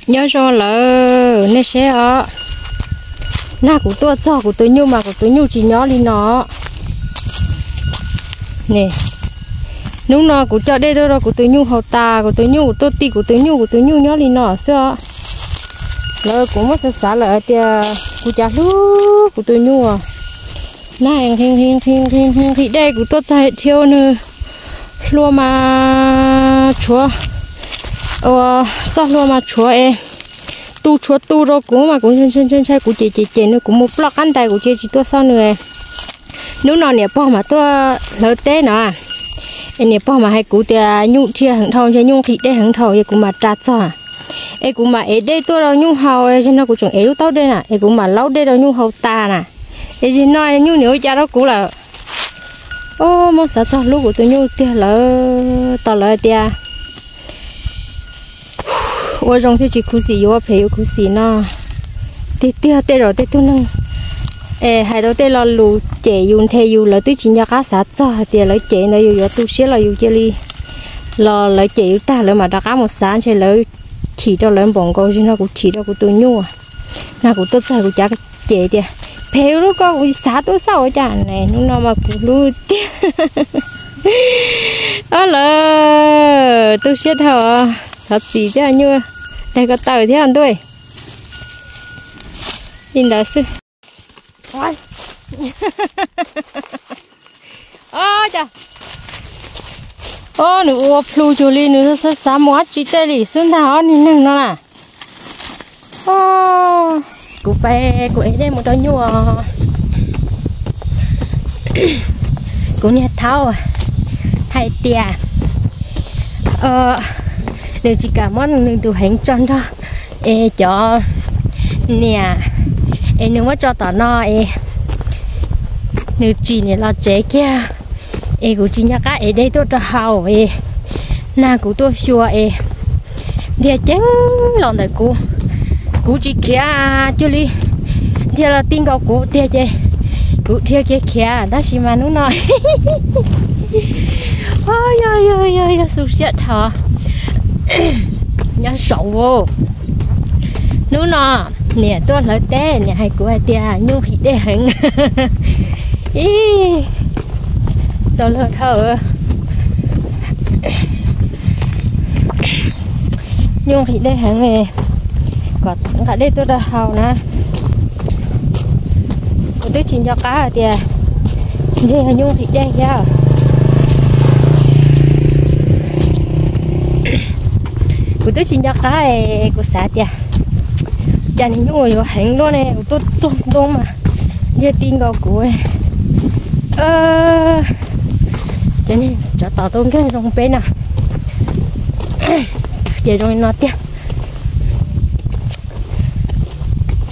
Nyob zoo lawm nej seb os. Nag kuv tuaj txog kuv tus nyuj mas kuv tus nyuj tsis nyob li no. Hnub no kuv coj dej tuaj rau kuv tus nyuj haus tas, kuv tus nyuj, kuv tuaj ti kuv tus nyuj, kuv tus nyuj nyob li no xwb os. Lawv, kuv muab xav xav lawm hais tias kuv cas hlub kuv tus nyuj. Nag nqhis nqhis nqhis dej kuv tuaj txog dhia nws hlua mas tshuav, ua, txoj hlua mas tshuav es tu tshuav tu rau kuv mas kuv ntshai ntshai ntshai, kuv cem cem cem nws, kuv mus ploj qab ntais kuv cia tsis tuaj xauj nws. Hnub no niam pog mas tuaj hlawv teb no, es niam pog mas hais kuv tias nyuj dhia heev dhau, ntshe nyuj nqhis dej heev dhau, es kuv mam ras txog, es kuv mam ev dej tuaj rau nyuj haus, es no kuv tseem ev lub taub dej na, es kuv mam laub dej rau nyuj haus tas na, es zim no nyuj niam ua cas rau kuv lawm. Muab xav txog hlub kuv tus nyuj tiag lawm, tos lawv tias ua zoo thiaj tsis khuv xim yus, ua phem yus khuv xim no. Tiag tiag tej zaum tej tug neeg es hais tau tej lo lus cem yus nthe yus, lawv twb tsis nco qab xav txog hais tias lawv cem ntawd yus yuav tu siab los yus cia li, los lawv cem yus tag lawv mam rov qab mus xav, ntshe lawv chim rau lawv npaum nkaus zim no kuv chim rau kuv tus nyuj. Nag kuv tuaj txog kuv cav cem tias phem yus lub ko kuv xav tuaj xauj ua cas ne, hnub no mas kuv hlub tiag. Ob lawm, tu siab dhau, thov txim thiab nyuj, daig ko taw thiab ntuj. Li ntawd xwb. Ob, cas, ob, nws ua plhu cuag li nws xav xav mus dab tsi tej li xwb ntag ob niag neeg no na. Kuv pais kuv ev dej mus rau nyuj. Kuv niag thaub hais tias nws tsis kam muab nws tus heev tso nrog es cov niam, es nws muab tso tom no es nws tsim niam los tsev kiag, es kuv tsis nco qab ev dej tuaj rau haus es nag kuv tuaj xyuas es dhia ceev los ntawm kuv, kuv tsis khiav cuag li, dhia los ti nkaus kuv tiag ces kuv dhia kiag khiav, tab sis mas hnub no yog, yog, yog xu siab dhau. Nyob saud, hnub no niam tuaj hlawv teb, niam hais kuv hais tias nyuj nqhis dej heev. Ib, txaus luag dhau. Nyuj nqhis dej heev, kom nqa dej tuaj rau haus na. Kuv twb tsis nco qab hais tias ntshe yog nyuj nqhis dej thiab. Kuv twb tsis nco qab es kuv xav tias cas niag nyuj yuav heev luaj ne, kuv tuaj txog ntoo mas dhia ti nkaus kuv. Cov niag tsov tom tau nkeeg zoo peb na. Ces zoo li no tiag.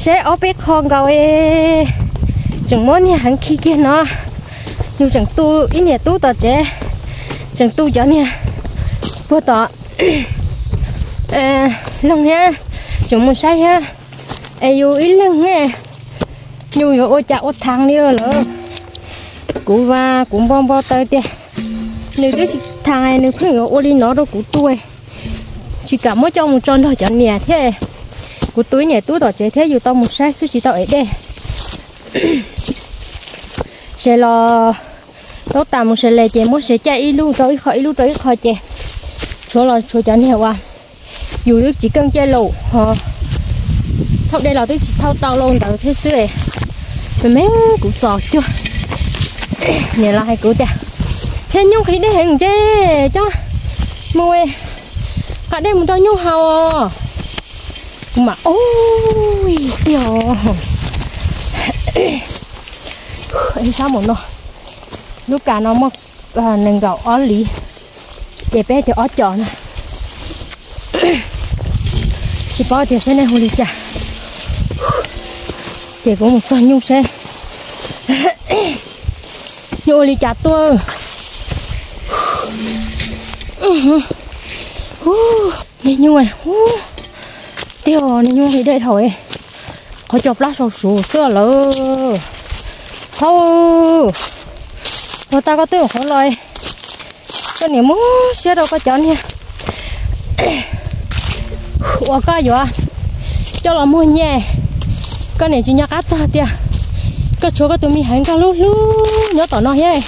Seb ob peb qho nkaus, tseem muab niag heev khi kiag no. Yus tseem tu ib niam tub tom tsev, tseem tu cov niag puag tom loog thiab, tseem mus saib thiab. Es yus ib leeg ne, yus yuav ua cas ua thav li lawm. Kuv vas kuv npo npo taw tias nws twb tsis thav, nws pheej yuav ua li no rau kuv tu, tsis kam muab coj mus tso nrog cov niam thiab. Kuv tu ib niam tub tom tsev thiab yus tau mus saib xwb tsis tau ev dej. Ces los tau tas mus sawv daws ces muab sawv caij ib lub rau ib qho, ib lub rau ib qho ces tshuav los tshuav cov niag uas yus twb tsis keej caij los ho thauj dej los twb tsis thauj tau los ntawd thiab xwb. Me me kuv txom cuag, niam los hais kuv tias, Ntshe nyuj nqhis dej heev ntshe, coj mus nqa dej mus rau nyuj haus. Kuv mam, ub, tiag, sab mus no, lub kas no muaj nees nkaum ob liv, ces peb tias ob co na. Tsis paub tias seb nej hu li cas. Ces kuv mus txog nyuj seb nyuj ua li cas tuaj. Niag nyuj, tiag, niag nyuj nqhis dej dhau, qhov cov plab sau suv xwb lawm. Thaub, ua tag koj twb qhuav los, koj niam muab siab rau koj cov niag uas koj yuav Coj los muag nyiaj, koj niam tsis nco qab txog tias koj tshuav koj tus me heev nkauj hlub hlub nyob tom no thiab.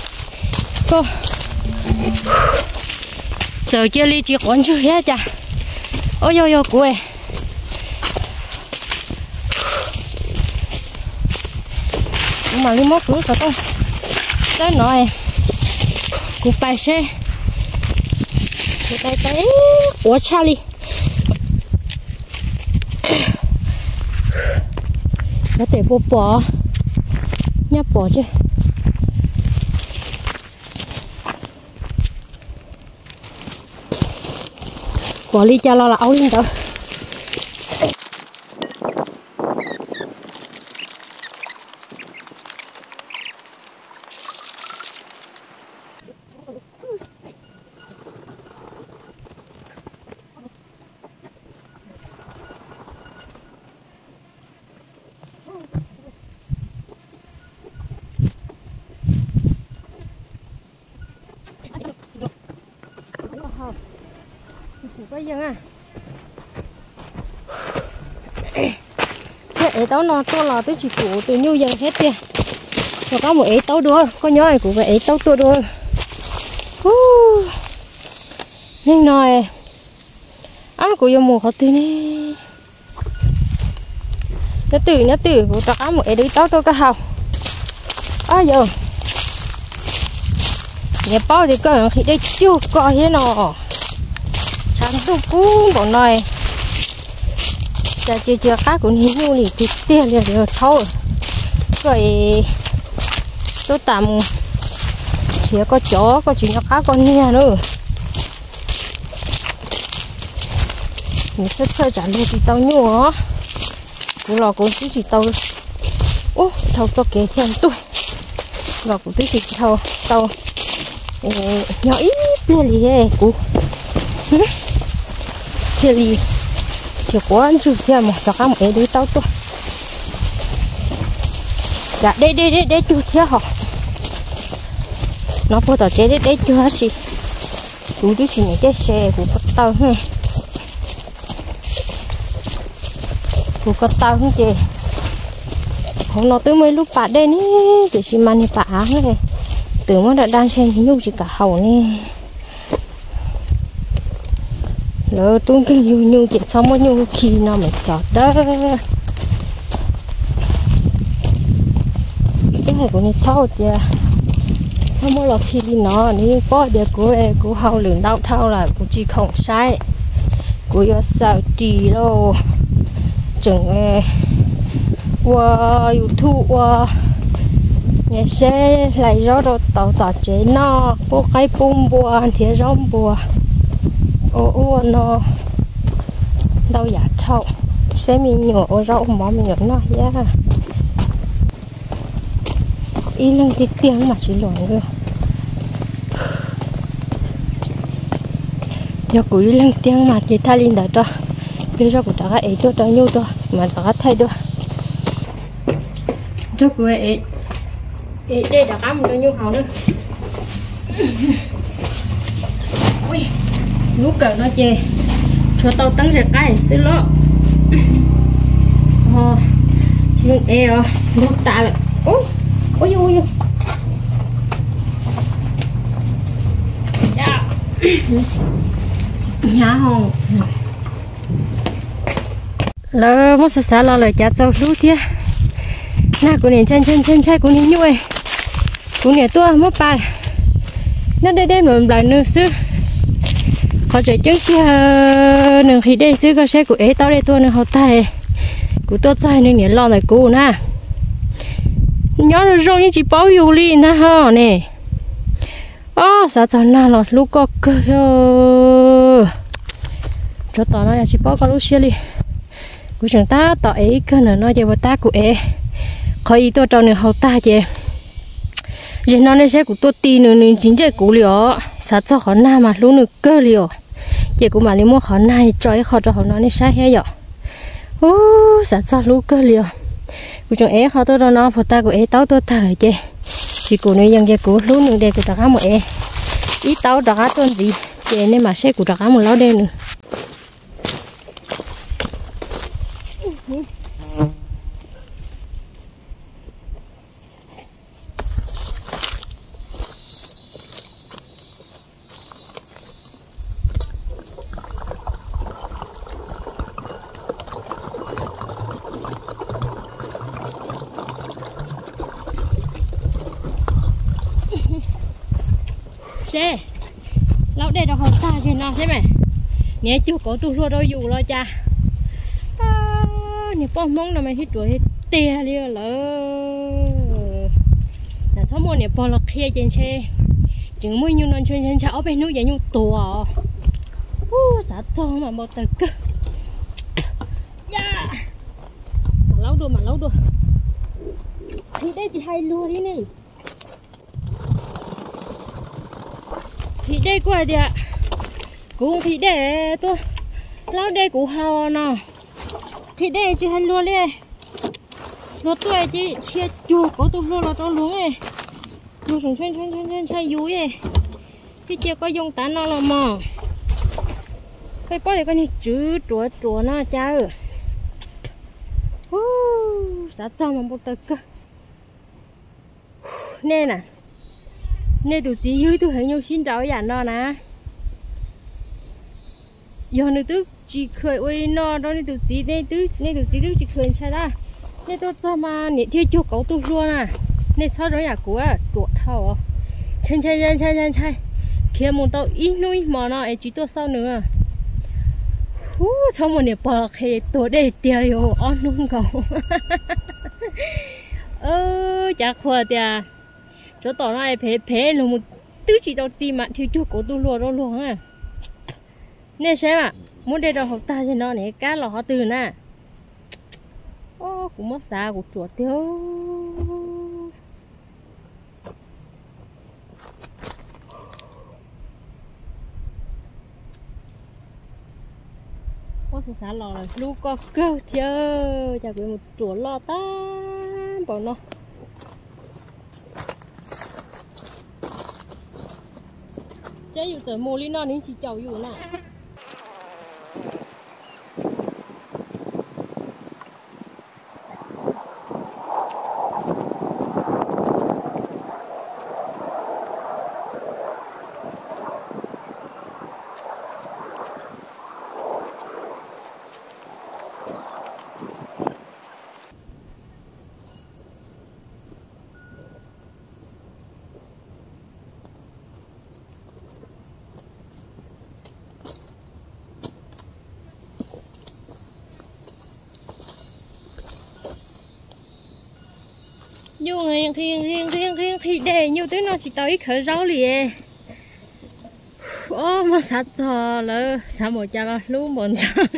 Koj txawm cia li tsis quav ntswg thiab cas. Ua yog yog kuv, kuv mam li muab kuv lub xov tooj tawb no, kuv pais seb. Kuv pais pais quav tshaj li. Cov tes puas pom, nyaj pom tsis. Pom li cas los lam au li ntawd. Saib ev taub no tuaj los twb tsis pum tus nyuj yees thiab tiag. Rov qab mus ev taub dua, koj nyob kuv ev taub tuaj dua. Neeg no, ab, kuv yuav mus qhov twg ne? Nyob twm, nyob twm, kuv rov qab mus ev dua ib taub tuaj koj haus. Ab yog, niam paub tias koj nqhis dej cuag koj thiab no, tshav ntuj kub npaum no, cas tsis tsis qab kuv niag nyuj li tiag tiag li thaub. Koj tuaj tas mus nrhiav koj cov, koj tsis nco qab koj niag na. Nws txhawj txhawj tsam luag tsis tau nyuj os. Kuv los kuv twb tsis tau, ub, dhau txoj kev thiaj ntuj los kuv twb tsis tau nyob ib pliag li kuv thiaj li tsis quav ntswg thiaj mus rov qab mus ev dua ib taub tuaj. Cas deb deb deb deb cuag thiab hos. No puag tom tsev deb deb cuag tab sis kuv twb tsis niam caij se kuv ko taw. Kuv ko taw ces hauv no twb muaj ib lub pas dej ne, tiam sis mas niag pas av twb muab da da ntshe nyuj tsis kam haus ne. Lawv tub nkeeg yug nyuj ces txhob muab nyuj khi no mas txog dawb. Twb hais kuv niag thaub tias txhob muab los khi li no, nws yeej paub tias kuv, kuv hauj lwm ntau dhau lawm kuv tsis khoom saib, kuv yuav xaws ris lauj, tseem ua YouTube ua, seb hlais zaub rau tau tom tsev noj, pub qaib pub npua, nrhiav zaub npua, ua ub ua no ntau yam dhau, seb me nyuam ua zaub ua mov me nyuam noj thiab. Ib leeg tiag tiag mas tsis luam li. Yog kuv ib leeg tiag mas ces thaj li ntawd rau, yog zoj kuv rov qab ev tuaj rau nyuj rau mas rov qab thaij dua. Nrog kuv ev dej rov qab mus rau nyuj haus na. Lub kawm no ces tshuav tau teeb zes qaib xwb los. Tsis zoo ev os, ntuag tas lawm. Ub, ub yug, ub yug. Hnyav hos. Lawv muab xav xav los lawm cas txaus hlub thiab. Nag kuv niam ntshai ntshai ntshai ntshai kuv niag nyuj, kuv niam tuaj muab pas noj deb deb nplaws nplaws nws xwb. Qhov tseem ceeb tiag nws nqhis dej xwb, koj saib kuv ev taub dej tuaj nws haus tag, kuv tuaj txog nws niam los ntawm kuv na. Nyob zoo zoo yeej tsis paub yus li ntag ho ne. Ob, xav txog nag los hlub koj kawg. Tsov tom no yog tsis paub koj lub siab li. Kuv tseem tab tom ev ib kawg ntawm no ces puas tab kuv ev qhov ib tuaj rau nws haus tag ces, zem no nej saib kuv tuaj ti nws, nws tsis ntsej kuv li os. Xav txog qhov nag mas hlub nws kawg li os. Ces kuv mam li muab qhov nag tso ib qho rau hauv no nej saib thiab yom. Ub, xav txog hlub kawg li os. Kuv tseem ev qhov tuaj rau no, puas tab kuv ev taub tuaj tag lawm ces tsis kum nws yees ces kuv hlub nws ces kuv rov qab mus ev ib taub rov qab tuaj ntxiv ces nej mam saib kuv rov qab mus laub dej nws. Laub dej rau hauv tag zig no seb mas, niam cuag kauv tus hluas rau yus los cas. Niag poj Hmoob no mas thiaj ruam tiag li lawm. Txhob muaj niam pog los qhia ces ntshe tseem muaj nyuj no ntshe ntshai ob peb hnub ces nyuj tuag. Ub, xav txog mas npau taws kawg. Mam laub dua, mam laub dua. Nqhis dej tsis hais luag li ne. Nqhis dej kuj hais tias kuv nqhis dej tuaj laub dej kuv haus no. Nqhis dej tsis hais luag li. Luag tuaj ces dhia cuag kauv tus hluas los rau luag. Luag tseem ntshai ntshai yus. Thiaj cia koj yoo tav no los mog. Koj paub tias koj niag tswv ruam ruam no cas. Xav txog mas npau taws kawg. Nej na, nej tus txiv yug ib tug heev nyuj sib nraus yam no na. Yog nws twb tsis khwm ua li no rau nej tus txiv, nej tus txiv twb tsis khwm ntshai dab. Nej tuaj txog mas niam dhia cuag kauv tus hluas na. Nej txhob zoo yam kuv ruam dhau. Ntshai ntshai ntshai ntshai ntshai, khiav mus tau ib hnub ib hmo no es tsis tuaj xauj nws. Ub, txhob muaj niam pog los qhia tuag dej tiag li ob hnub nkaus. Cav qhuas tias tsov tom no phem phem los mus twb tsis tau ti mas dhia cuag kauv tus hluas rau luag. Nej saib mas, muab dej rau hauv tag zig no ne kab los qhov twg na. Kuv muab xav kuv ruam tiag. Muab xav xav los hlub koj kawg thiab, cas kuv mus ruam loj tag npaum no. Seb yus txawm mus li no nws tsis caum yus na. Nyuj nqhis nqhis nqhis nqhis dej, nyuj twb noj tsis tau ib khawv zaub li. Ob, muab xav txog lawm xav mus cas los hlub npaum ntawd.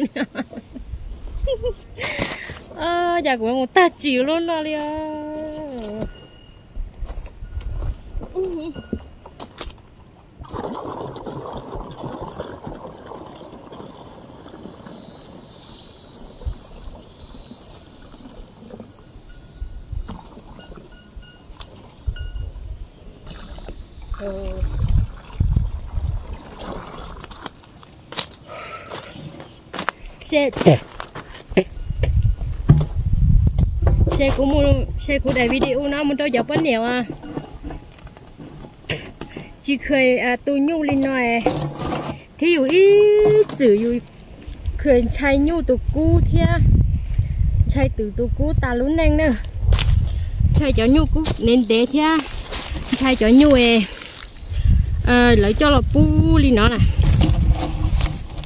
Cas kuv mus tag tsim lub no li os. Se, se kuv mus, se kuv daim video no mus rau cov poj niam as, tsis kheev tu nyuj li no, thiab yus ib txwm yus kheev ntshai nyuj tus kub thiab ntshai twm tus kub tas lub neej na. Ntshai cov nyuj kub ntev ntev thiab ntshai cov nyuj lawv coj los pub li no na.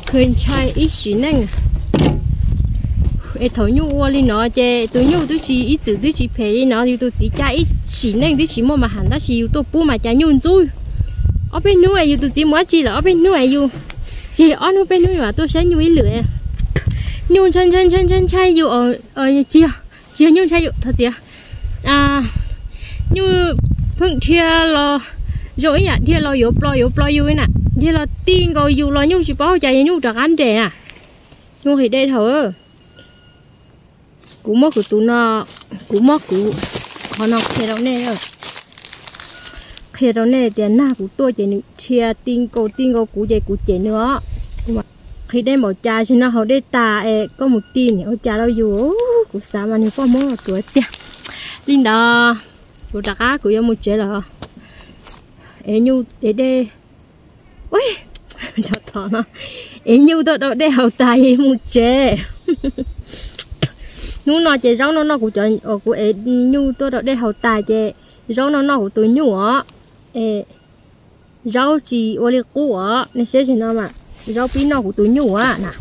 Kheev ntshai ib sim neej. Es thaum nyuj ua li no ces tus nyuj twb tsis, ib txwm twb tsis phem li no, yus tus txiv cab ib sim neej twb tsis muaj mas has, tab sis yus tuaj pub mas cas nyuj ntxub. Ob peb hnub es yus tus txiv mus dab tsi lawm, ob peb hnub es yus, tseg ob hnub peb hnub yus mam tuaj saib nyuj ib lwm. Nyuj ntshai ntshai ntshai ntshai ntshai yus, tsis yog, tsis yog nyuj ntshai yus, thov txim. Nyuj pheej dhia los zoo ib yam dhia los yuav plo yuav plo yus na, dhia los ti nkaus yus los nyuj tsis paub cas nyuj rov qab nres na. Nyuj nqhis dej dhau. Kuv muab kuv tus no, kuv muab kuv qhov no qhia rau nej, qhia rau nej tias nag kuv tuaj ces nws dhia ti nkaus ti nkaus kuv ces kuv cem nws os. Nqhis dej npaum cas zig no haus dej tas es koj mus ti niam ua cas rau yus. Kuv xav mas niag poj Hmoob ruam tiag. Li ntawd, kuv rov qab kuv yuav mus tsev lawm. Es nyuj es dej, es nyuj tuaj rau dej haus tas es mus tsev. Hnub no ces zaub noj noj kuv cov, kuv es nyuj tuaj rau dej haus tas ces zaub noj noj kuv tus nyuj os. Es Zaub tsis ua li qub os, nej saib zim no mas, zaub pib noj kuv tus nyuj a na.